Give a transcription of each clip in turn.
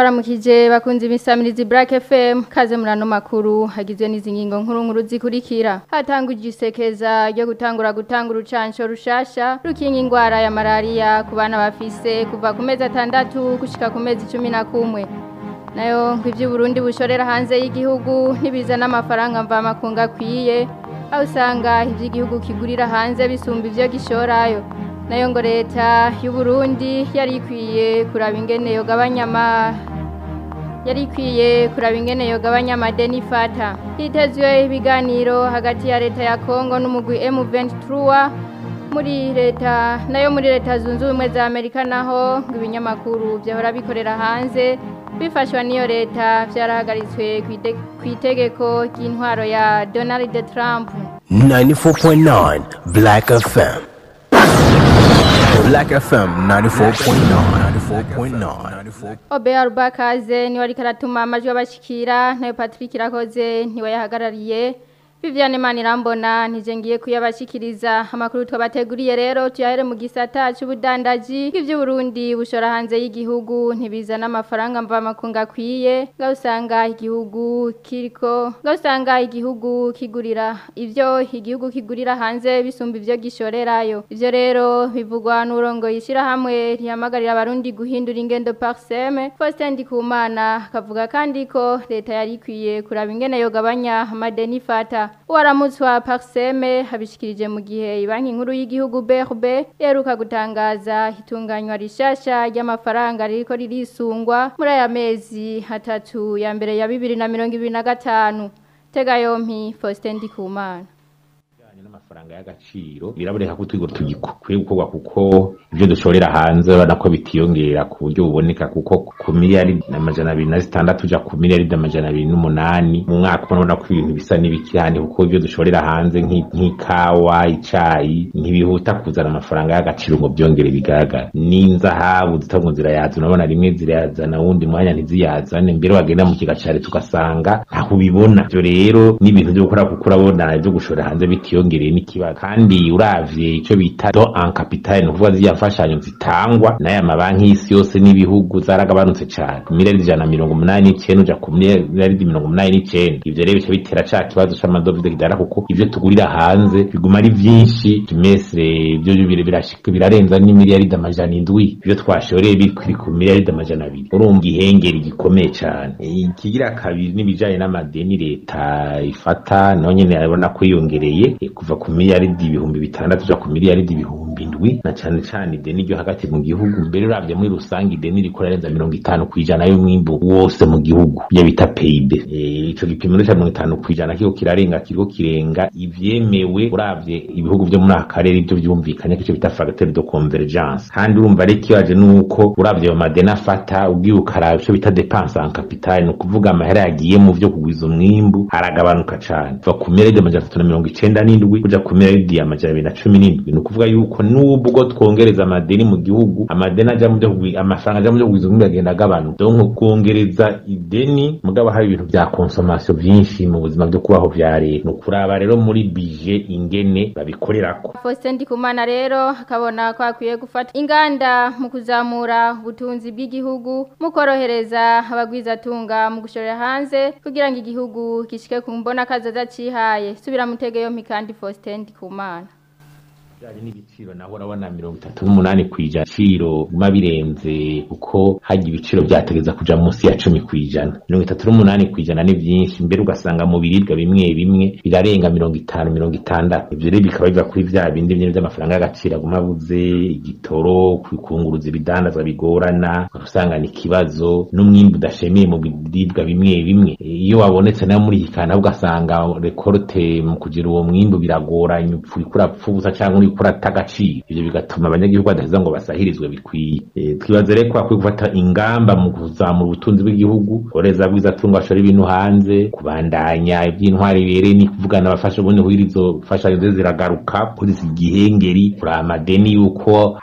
Ndabaramukije bakunze imisamirizi Black FM kaze murano makuru hagizwe n'izi ngingo nkuru nkuru zikurikira. Hatanguje isekeza ryo gutangura gutanga urucanco rushasha rukinga ingwara ya malaria ku bana bafise kuva ku mezi 6 gushika ku mezi 11. Nayo ngo ivyo Burundi bushorera hanze y'igihugu ntibiza n'amafaranga mva makunga kwiye, aho usanga ivy'igihugu kigurira hanze bisumba ivyo gishorayo. Nayo ngo leta y'u Burundi yari ikwiye kuraba ingene yogabanya amadeni ifata. Hitezwe ibiganiro hagati ya leta ya Kongo n'umugwi M23 muri leta, nayo muri leta zunze ubumwe za Amerika naho ngo ibinyamakuru vyahora bikorera hanze bifashwa n'iyo leta vyarahagaritswe kw'itegeko ry'intwaro ya Donald Trump. 94.9 Black FM. Black FM 94.9. Obe Arubakaze niwe ariko aratuma amajwi abashikira, nayo Patrick Irakoze niwe yahagarariye. Viviane Manirambona nije ngiye kuyabashikiriza. Amakuru twabateguriye rero tuyahere mu gisata c'ubudandaji bw'ivyo Burundi bushora hanze y'igihugu ntibizana amafaranga mva makunga kwiye, usanga igihugu kiriko usanga igihugu kigurira ivyo igihugu kigurira hanze bisumba ivyo gishorerayo. Ivyo rero bivugwa n'urongo yishira hamwe rihamagarira abarundi guhindura ingendo Parseme. Faustin Ndikumana akavuga kandi ko leta yari ikwiye kuraba ingene yogabanya amadeni ifata. Uwaramutswa Parseme habishikirije mu gihe ibanki nkuru y'igihugu BRB yeruka gutangaza itunganywa rishasha ry'amafaranga ririko ririsungwa muri aya mezi 3 ya mbere ya 2025. Tega yompi Faustin Ndikumana. N'amafaranga y'agaciro biraboneka ko twigora tugikwiye gukorwa kuko ivyo dushorera hanze urabona ko bitiyongera ku buryo buboneka, kuko ku miliyari 206 uja ku miliyari 208 mu mwaka urabona ko ibintu bisa n'ibikihane, kuko ivyo dushorera hanze nk'ikawa, icayi ntibihuta kuzana amafaranga y'agaciro ngo byongere bigaragara. N'inzahabu zitangwa zirayaza, urabona rimwe zirayazana wundi mwanya ntiziyazane, mbere wagenda mu kigacare tugasanga ntaho ubibona. Ivyo rero n'ibintu vyo gukora kuko urabona ivyo gushora hanze bitiyongereye n'ikibazo. Kandi uravye ico bita don en capital, ni ukuvuga ziriya mfashanyo zitangwa n'aya mabanki y'isi yose n'ibihugu zaragabanutse cane, ku miliyari 189 uja ku miliyari 89. Ivyo rero bica bitera ca kibazo c'amadovize kidara, kuko ivyo tugurira hanze biguma ari vyinshi trimestre, ivyo birashika birarenza n'imiliyari 700, ivyo twashoreye biri ku miliyari 200. Urumva ihengeri gikomeye cane. Ikigira kabiri n'ibijanye n'amadeni leta ifata, naho nyene arabona ko yiyongereye kuva ku miliyari 6000 uja ku miliyari 7000, na cane cane ideni ryo hagati mu gihugu. Mbere uravye muri rusange ideni rikora renza 50% y'umwimbu wose mu gihugu, ibyo bita PIB. Ico gipimo ca 50% kiko kirarenga, kiriko kirenga ivyemewe uravye ibihugu vyo muri aka karere, ivyo vyumvikanye ko bita facteur de convergence. Kandi urumva rero ikibaje nuko uravye ayo madeni afata ugiye ukaraba ico bita dépense en capital, ni ukuvuga amahera yagiye mu vyo kugwiza umwimbu aragabanuka cane, kuva ku miliyari 397 kuja ku miliyari 217. Ni ukuvuga yuko nubwo twongereza amadeni mu gihugu, amadeni aja mu byo amafaranga aja mu byo kugwiza umwimbu agenda agabanuka. Donc kongereza ideni mugabo hari ibintu vya consommation vyinshi mu buzima byo kubaho vya leta, ni ukuraba rero muri budget ingene babikorerako. Faustin Ndikumana rero akabona ko akwiye gufata inganda mu kuzamura ubutunzi bw'igihugu, mu korohereza abagwizatunga mu gushorera hanze kugira ngo igihugu gishike ku mbona kazoza cihaye. Subira mutege yompi kandi Faustin Ndikumana. Bijanye n'ibiciro naho urabona 38% ibiciro biguma birenze, kuko harya ibiciro vyategeza kuja munsi ya 10%. 38% ni vyinshi, mbere ugasanga mu biribwa bimwe bimwe birarenga 50 60. Ivyo rero bikaba biva kuri vya bindi nyene vy'amafaranga y'agaciro aguma abuze, igitoro, kwikunguruza ibidandazwa bigorana, usanga ni ikibazo n'umwimbu udashemeye mu biribwa bimwe bimwe. Iyo wabonetse nayo muri iki kana ugasanga rekolte mu kugira uwo mwimbu biragoranye, upfa urapfa ubusa canke uriko urata agaciro. Ivyo bigatuma abanyagihugu badaheza ngo basahirizwe bikwiye. Twibaze rero ko hakwiye gufata ingamba mu kuzamura ubutunzi bw'igihugu, koreza bwizatunga bashora ibintu hanze, kubandanya ivy'intwari ibereye, ni kuvugana abafasha ubundi kugira izo mfashanyo ziragaruka kuri iki gihengeri, kuraba amadeni yuko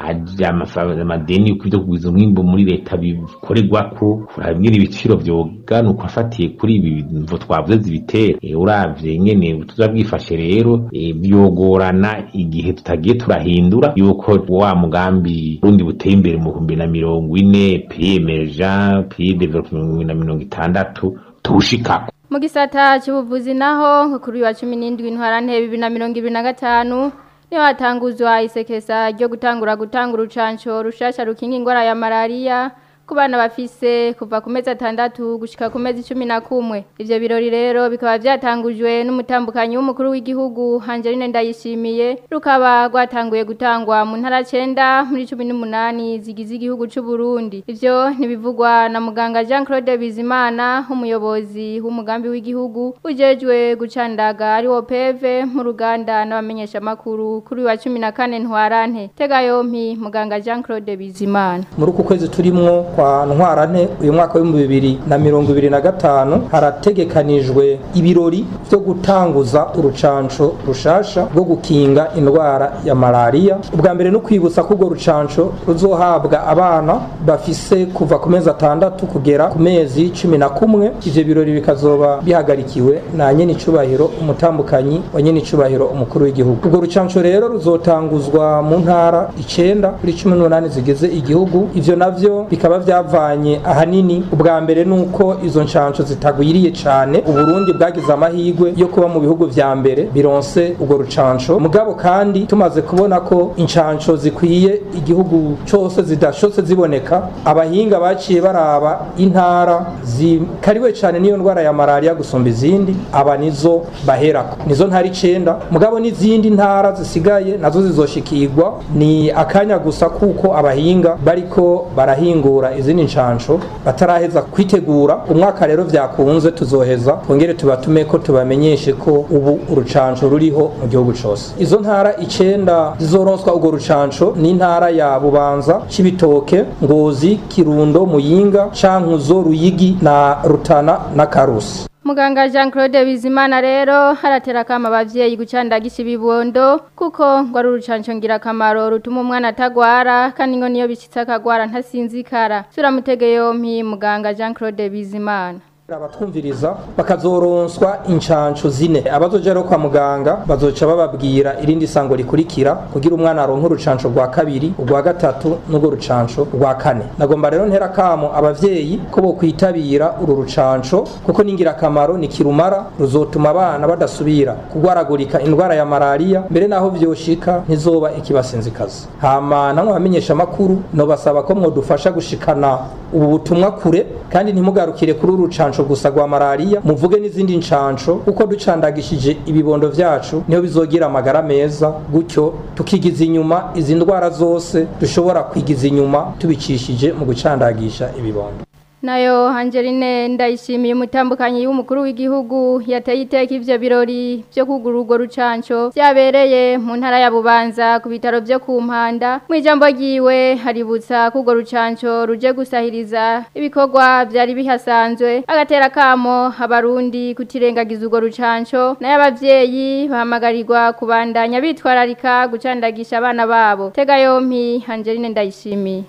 amadeni yuko ivyo kugwiza umwimbu muri leta bikorerwako, kuraba ingene ibiciro vyoganuka afatiye kuri ibi mvo twavuze zibitera. Uravye ingene tuza bwifashe rero, byogorana igihe tutari tutagiye turahindura yuko wa mugambi Burundi buteye imbere mu 2040 pays émergent pays développement 2060 tuwushikako. Mu gisata cy'ubuvuzi naho kuri wa 17 ntwarante 2025 niho hatanguzwa isekeza ryo gutangura gutanga urucanco rushasha rukinga ingwara ya malaria ku bana bafise kuva ku mezi 6 gushika ku mezi 11. Ivyo birori rero bikaba byatangujwe n'umutambukanyi w'umukuru w'igihugu Angeline Ndayishimiye, rukaba rwatanguye gutangwa mu ntara 9 muri 18 zigize igihugu c'u Burundi. Ivyo ntibivugwa na muganga Jean Claude Bizimana, umuyobozi w'umugambi w'igihugu ujejwe gucandaga ari wo PV mu ruganda n'abamenyesha makuru kuri wa 14 ntwarante. Tega yompi muganga Jean Claude Bizimana. Muri uku kwezi turimwo kwa ntwarante uyu mwaka wa 2025 harategekanijwe ibirori byo gutanguza urucanco rushasha rwo gukinga indwara ya malaria. Ubwa mbere no kwibutsa ko urwo rucanco ruzohabwa abana bafise kuva ku mezi 6 kugera ku mezi 11. Ivyo birori bikazoba bihagarikiwe na nyenicubahiro umutambukanyi wa nyenicubahiro umukuru w'igihugu. Urwo rucanco rero ruzotanguzwa mu ntara 9 kuri 18 zigize igihugu. Ivyo navyo bikaba byavanye ahanini ubwa mbere nuko izo ncanco zitagwiriye cyane. Uburundi bwagize amahirwe yo kuba mu bihugu vya mbere bironse urwo rucanco, mugabo kandi tumaze kubona ko incanco zikwiye igihugu cyose zidashotse ziboneka, abahinga baciye baraba intara zikariwe cyane niyo ndwara ya malaria gusumba izindi, aba nizo baherako, nizo ntari 9, mugabo n'izindi ntara zisigaye nazo zizoshikirwa. Ni akanya gusa kuko abahinga bariko barahingura izindi ncanco bataraheza kwitegura. Umwaka rero vyakunze tuzoheza twongere tubatume ko tubamenyeshe ko ubu urucanco ruriho mu gihugu cose. Izo ntara 9 zizoronswa urwo rucanco ni intara ya Bubanza, Cibitoke, Ngozi, Kirundo, Muyinga, Cankuzo, Ruyigi na Rutana na Karusi. Muganga Jean Claude Bizimana rero haratera kama abavyeyi gucandagisha ibibondo kuko ngo ari urucanco ngirakamaro rutuma umwana atagwara kandi ngo niyo bishitse akagwara ntasinzikara. Turamutege yompi muganga Jean Claude Bizimana. Abatwumviriza bakazoronswa incanco zine. Abazoja rero kwa muganga bazoca bababwira irindi sango rikurikira kugira umwana aronke urucanco rwa kabiri, urwa gatatu n'urwo rucanco rwa kane. Nagomba rero ntera kamo abavyeyi ko bo kwitabira uru rucanco kuko ningira kamaro ni kirumara, ruzotuma abana badasubira kugwaragurika indwara ya malaria, mbere naho vyoshika ntizoba ikibasinzikaza. Hama namwe abamenyesha makuru no basaba ko mwodufasha gushikana ubu butumwa kure, kandi ntimugarukire kuri uru rucanco gusa rwa malaria, muvuge n'izindi ncanco uko ducandagishije ibibondo vyacu niho bizogira amagara meza, gutyo tukigiza inyuma izi ndwara zose dushobora kwigiza inyuma tubicishije mu gucandagisha ibibondo. Nayo Angeline Ndayishimiye umutambukanyi w'umukuru w'igihugu yateye iteka ivyo birori byo kugura urwo rucanco byabereye mu ntara ya Bubanza ku bitaro byo ku Mpanda. Mu ijambo ryiwe haributsa ko urwo rucanco ruje gusahiriza ibikorwa byari bihasanzwe, agatera kamo abarundi kutirengagiza urwo rucanco, nayo abavyeyi bahamagarirwa kubandanya bitwararika gucandagisha abana babo. Tega yompi Angeline Ndayishimiye.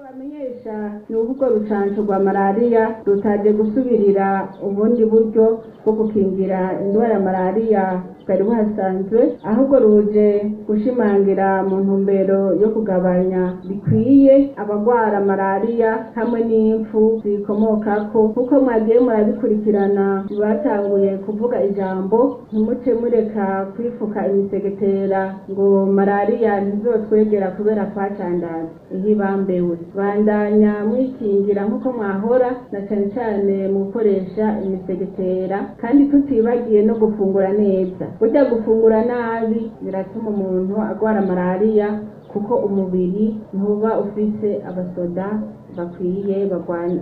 Bamenyesha ni ubwo rucanco rwa malaria rutaje gusubirira ubundi buryo bwo gukingira indwara ya malaria bwari buhasanzwe, ahubwo ruje gushimangira mu ntumbero yo kugabanya bikwiye abagwara malaria hamwe n'impfu zikomokako. Kuko mwagiye murabikurikirana batanguye kuvuga ijambo ntimuce mureka kwifuka imisegetera ngo malaria ntizotwegera kubera twacandaza ihibambewe. Bandanya mwikingira nkuko mwahora na cyane cyane mu gukoresha imisegetera, kandi tutibagiye no gufungura neza. Burya gufungura nabi biratuma umuntu agwara malaria kuko umubiri ntuba ufise abasoda bakwiye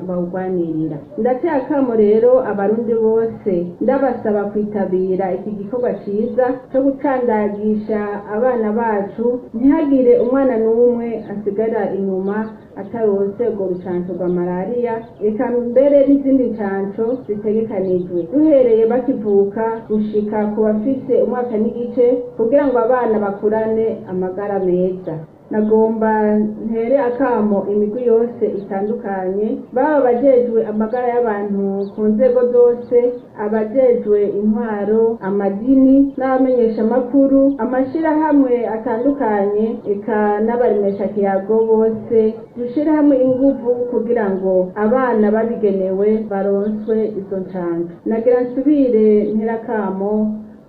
bawugwanirira. Ndateye akamo rero abarundi bose ndabasaba kwitabira iki gikorwa ciza cyo gucandagisha abana bacu, ntihagire umwana n'umwe asigara inyuma atarose urwo rucanco rwa malaria, eka mbere n'izindi ncanco zitegekanijwe duhereye bakivuka gushika ku bafise umwaka n'igice, kugira ngo abana bakurane amagara meza. Nagomba ntere akamo imigwi yose itandukanye, baba abajejwe amagara y'abantu ku nzego zose, abajejwe intwaro, amadini n'abamenyeshamakuru, amashirahamwe atandukanye, eka n'abaremeshakiyago bose, dushire hamwe inguvu kugira ngo abana babigenewe baronswe izo ncanco. Nagira nsubire ntere akamo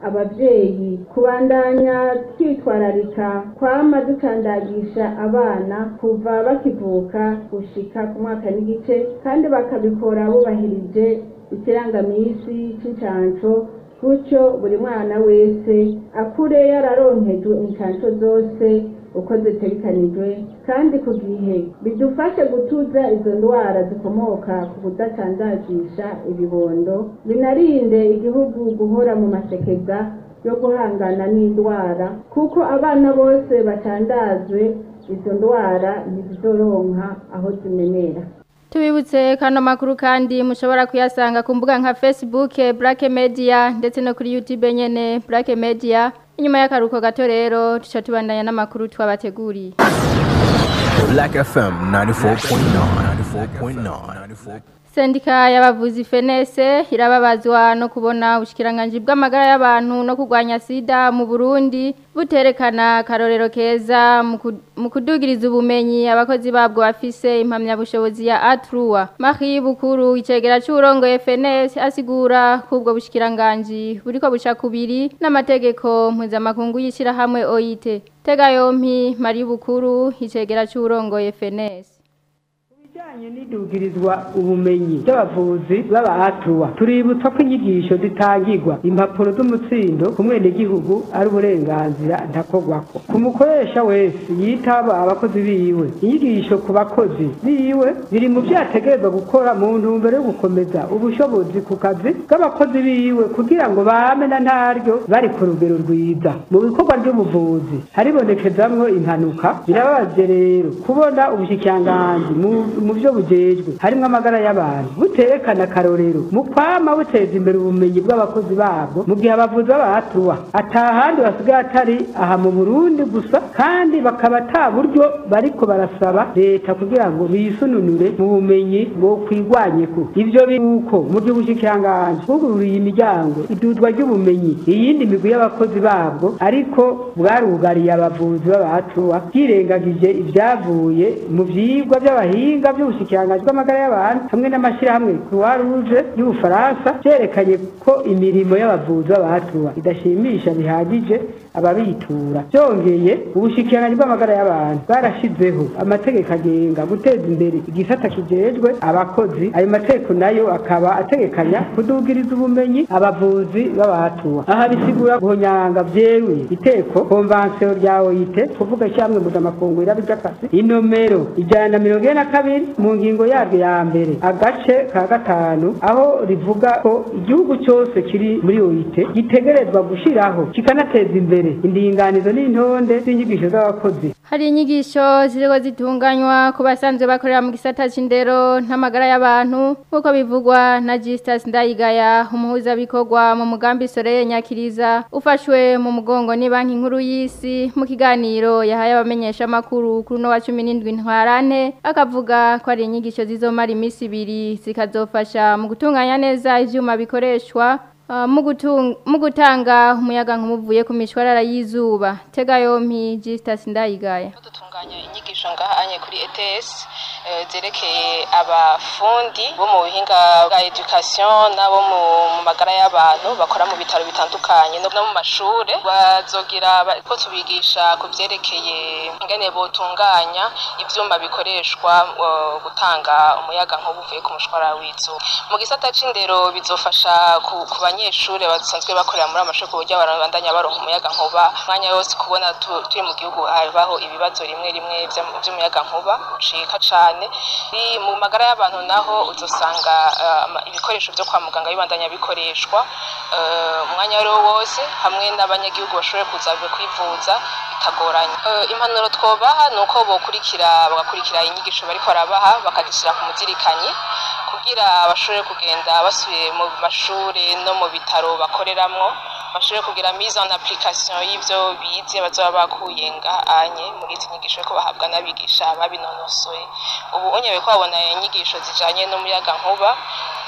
abavyeyi kubandanya twitwararika kwama ducandagisha abana kuva bakivuka gushika ku mwaka n'igice, kandi bakabikora bubahirije ikirangamisi c'incanco, gutyo buri mwana wese akure yararonkejwe incanco zose uko zitegekanijwe kandi ku gihe, bidufashe gutuza izo ndwara zikomoka ku kudacandagisha ibibondo, binarinde igihugu guhora mu masekeza yo guhangana n'indwara, kuko abana bose bacandazwe izo ndwara ntizizoronka aho zimenera. Tubibutse kano makuru kandi mushobora kuyasanga ku mbuga nka Facebook Black Media ndetse no kuri YouTube nyene Black Media. Inyuma y'akaruko gato rero tuca tubandanya n'amakuru twabateguriye. Black FM 94.9 94.9. Sendika y'abavuzi FENESE irababazwa no kubona ubushikiranganji bw'amagara y'abantu no kurwanya sida mu Burundi buterekana karorero keza mu kudugiriza ubumenyi abakozi babwo bafise impamyabushobozi ya Atrua. Marie Bukuru icegera c'urongoye FENESE asigura ko ubwo bushikiranganji buriko buca kubiri n'amategeko mpuzamakungu y'ishirahamwe OIT. Tega yompi Marie Bukuru icegera c'urongoye FENESE. Bijanye n'idugirizwa ubumenyi by'abavuzi b'abahatua, tuributsa ko inyigisho zitangirwa impapuro z'umutsindo ku mwenegihugu ari uburenganzira ntakogwako ku mukoresha wese yitaba abakozi biwe. Inyigisho ku bakozi biwe biri mu vyategerezwa gukora mu ntumbero yo gukomeza ubushobozi ku kazi bw'abakozi biwe kugira ngo bame na ntaryo bari ku rugero rwiza mu bikorwa by'ubuvuzi. Haribonekezamwo impanuka. Birababaje rero kubona ubushikiranganji mu byo bujejwe harimwo amagara y'abantu buterekana karorero mu kwama buteza imbere ubumenyi bw'abakozi babwo, mu gihe abavuzi b'abahatua atahandi basigaye atari aha mu Burundi gusa, kandi bakaba ata buryo bariko barasaba leta kugira ngo bisununure mu bumenyi bwo kwigwanyeko. Ivyo biruko mu by'ubushikiranganji bwugururiye imiryango idudwa ry'ubumenyi iyindi migwi y'abakozi babwo, ariko bwarugariye abavuzi b'abahatua bwirengagije ivyavuye mu vyigwa by'abahinga by'ubushikiranganji bw'amagara y'abantu hamwe n'amashirahamwe Croix Rouge y'Ubufaransa, vyerekanye ko imirimo y'abavuzi b'abahatua idashimisha bihagije ababitura. Byongeye ubushikiranganji bw'amagara y'abantu bwarashizeho amategeko agenga guteza imbere igisata kijejwe abakozi. Ayo mategeko nayo akaba ategekanya kudugiriza ubumenyi abavuzi b'abahatua. Aha bisigura guhonyanga vyeruye iteko konvansiyo rya OIT, kuvuga ishyirahamwe mpuzamakungu iraba iry'akazi, inomero 142 mu ngingo yaryo ya mbere agace ka 5, aho rivuga ko igihugu cyose kiri muri OIT gitegerezwa gushiraho kikanateza imbere indinganizo n'intonde z'inyigisho z'abakozi. Hari inyigisho ziriko zitunganywa ku basanzwe bakorera mu gisata c'indero n'amagara y'abantu, nk'uko bivugwa na Justus Ndayigaya, umuhuzabikorwa mu mugambi Soreye Nyakiriza ufashwe mu mugongo ni Banki Nkuru y'Isi. Mu kiganiro yahaye abamenyeshamakuru kuri uno wa 17 Ntwarante, akavuga ko ari inyigisho zizomara imisi ibiri zikazofasha mu gutunganya neza ivyuma bikoreshwa mu gutanga umuyaga nk'umuvuye ku mishwarara y'izuba. Tega yompi Justus Ndayigaya. Dutunganya inyigisho ngaha anye kuri ETS zerekeye abafundi bo mu buhinga bwa education nabo mu magara y'abantu bakora mu bitaro bitandukanye no mu mashure. Bazogira ko tubigisha ku vyerekeye ingene botunganya ivyuma bikoreshwa gutanga umuyaga nk'ubuvuye ku mushwara w'izuba. Mu gisata c'indero bizofasha ku banyeshure basanzwe bakorera muri amashure ku buryo barabandanya baronka umuyaga nkuba mwanya yose. Kubona turi mu gihugu habaho ibibazo rimwe rimwe vy'umuyaga nkuba ucika cane. Mu magara y'abantu naho uzosanga ibikoresho vyo kwa muganga bibandanya bikoreshwa umwanya wari wose, hamwe n'abanyagihugu bashobore kuza kwivuza bitagoranye. Impanuro twobaha nuko bokurikira bagakurikira inyigisho bariko barabaha bakazishira ku muzirikanyi kugira bashobore kugenda basubiye mu mashure no mu bitaro bakoreramwo, bashobore kugira mise en application y'ivyo bize bazoba bakuye ngahanye muri izi nyigisho ko bahabwa n'abigisha babinonosoye. Ubu unye bariko babona inyigisho zijanye n'umuyagankuba,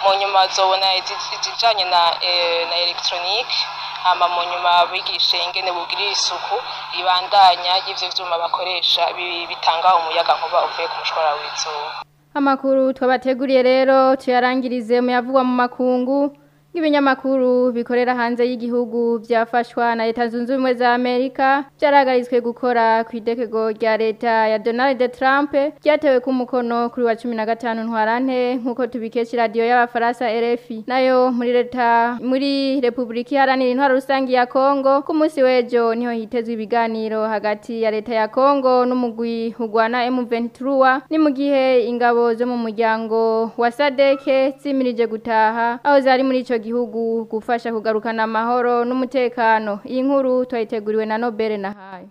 mu nyuma bazobona izijanye na electronique, hama mu nyuma bigishe ingene bugirira isuku ibandanya y'ivyo vyuma bakoresha bitanga umuyagankuba uvuye ku mushwara w'izuba. Amakuru twabateguriye rero tuyarangirize mu yavugwa mu makungu. Ibinyamakuru bikorera hanze y'igihugu byafashwa na Leta Zunze Ubumwe za Amerika byarahagaritswe gukora ku itegeko rya leta ya Donald Trump ryatewe ku mukono kuri wa 15 ntwarante, nkuko tubikesha radio y'abafaransa RFI. Nayo muri leta muri Republika Iharanira Intwaro Rusangi ya Kongo ku munsi w'ejo niho hitezwe ibiganiro hagati ya leta ya Kongo n'umugwi ugwana M23, ni mu gihe ingabo zo mu muryango wa SADC zimirije gutaha aho zari muri ico gihugu gufasha kugarukana amahoro n'umutekano. Iyi nkuru twayiteguriwe na Nobel Nahayo.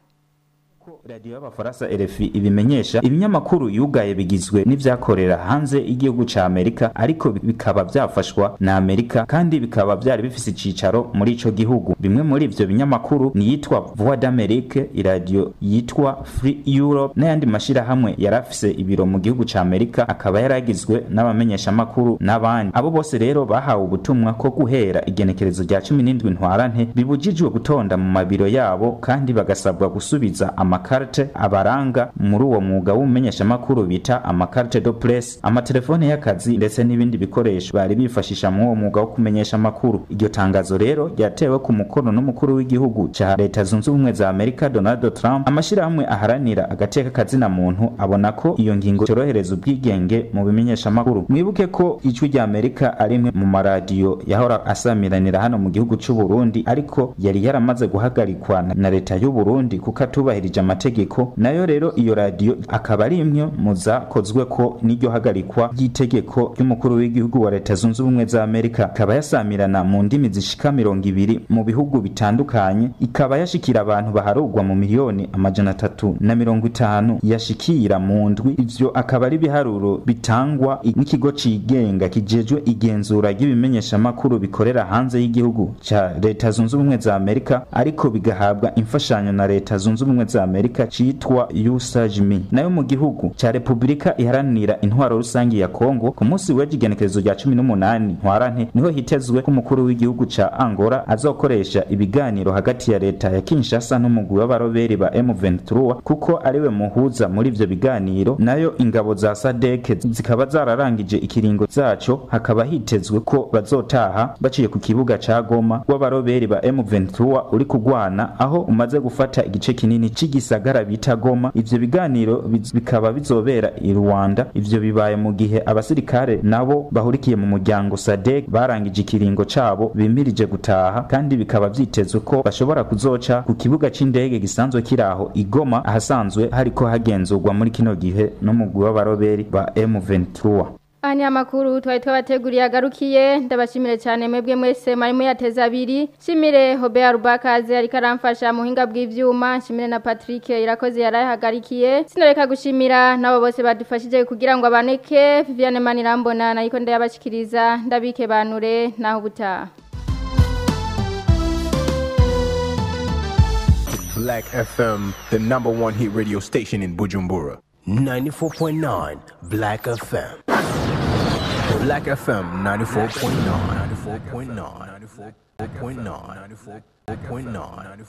Radio y'abafaransa RFI ibimenyesha ibinyamakuru yugaye bigizwe n'ivyakorera hanze y'igihugu ca Amerika, ariko bikaba vyafashwa na Amerika kandi bikaba vyari bifise icicaro muri ico gihugu. Bimwe muri ivyo binyamakuru ni yitwa Voix d'Amérique, iradio yitwa Free Europe n'ayandi mashirahamwe yarafise ibiro mu gihugu ca Amerika, akaba yaragizwe n'abamenyesha makuru n'abandi. Abo bose rero bahawe ubutumwa ko guhera igenekerezo rya 17 ntwarante bibujijwe gutonda mu mabiro yabo, kandi bagasabwa gusubiza amakarte abaranga muri uwo mwuga w'umumenyeshamakuru bita amakarte de presse, amatelefone y'akazi ndetse n'ibindi bikoresho bari bifashisha mu uwo mwuga wo kumenyesha amakuru. Iryo tangazo rero ryatewe ku mukono n'umukuru w'igihugu ca Leta Zunze Ubumwe za Amerika Donald Trump. Amashirahamwe aharanira agateka kazina muntu abona ko iyo ngingo yorohereza ubwigenge mu bimenyeshamakuru. Mwibuke ko Ijwi rya Amerika ari imwe mu maradiyo yahora asamiranira hano mu gihugu c'u Burundi, ariko yari yaramaze guhagarikwa na leta y'u Burundi kuko atubahirije amategeko. Nayo rero iyo radio akaba ari imwe mu zakozwe ko n'iryo hagarikwa ry'itegeko ry'umukuru w'igihugu wa Leta Zunze Ubumwe za Amerika. Ikaba yasamirana mu ndimi zishika 20 mu bihugu bitandukanye, ikaba yashikira abantu baharugwa mu miliyoni 350 yashikira mu ndwi. Ivyo akaba ari biharuro bitangwa n'ikigo cigenga kijejwe igenzura ry'ibimenyeshamakuru bikorera hanze y'igihugu ca Leta Zunze Ubumwe za Amerika, ariko bigahabwa imfashanyo na Leta Zunze Ubumwe za Amerika citwa USAGMI. Nayo mu gihugu ca Republika Iharanira Intwaro Rusangi ya Kongo ku munsi w'igenekerezo rya 18 ntwarante niho hitezwe ko umukuru w'igihugu ca Angola azokoresha ibiganiro hagati ya leta ya Kinshasa n'umugwi w'abaroberi ba M23, kuko ariwe muhuza muri ivyo biganiro. Nayo ingabo za SADC zikaba zararangije ikiringo zaco, hakaba hitezwe ko bazotaha baciye ku kibuga ca Goma w'abaroberi ba M23 uri kugwana, aho umaze gufata igice kinini c'igisagara bita Goma. Ivyo biganiro bikaba bizobera i Rwanda. Ivyo bibaye mu gihe abasirikare nabo bahurikiye mu muryango SADC barangije ikiringo cabo bimirije gutaha, kandi bikaba vyitezwe ko bashobora kuzoca ku kibuga c'indege gisanzwe kiraho i Goma, ahasanzwe hariko hagenzurwa muri kino gihe n'umugwi w'abaroberi ba M23. Ani amakuru twari twabateguriye agarukiye. Ndabashimire cyane mwebwe mwese mari muyateza abiri. Shimire Hobea Rubakaze ariko aramfasha muhinga bw'ivyuma, shimire na Patrick Irakoze yarayihagarikiye. Sinoreka gushimira nabo bose badufashije kugira ngo abaneke. Viviane Manirambona nayiko ndayabashikiriza, ndabike banure naho butaha. Black FM, the number one hit radio station in Bujumbura. 94.9 Black FM. Black FM 94.9, 94.9, 94.9, 94.9.